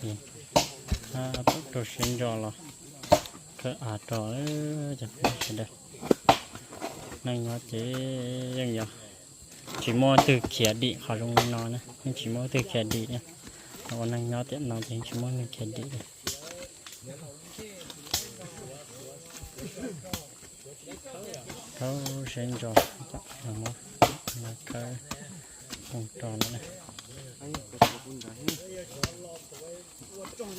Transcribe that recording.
ນີ້ ອ່າ ໂຕເຊັນຈອລ ເຄີອາດຕອ ເອີ ຈະເປັນຈັ່ງໃດ ນັ່ງຍອດເຈຍັງຢາ ຊິມົວຕຶກເຂຍດີ ເຂົາລົງນອນນະ ຊິມົວຕຶກເຂຍດີນະ ເຂົານັ່ງຍອດເຕັມນອນ ຊິມົວນຶກເຂຍດີ ໂຕເຊັນຈອລ ມາ ມາເຄີອ ວົງຈອນນະ.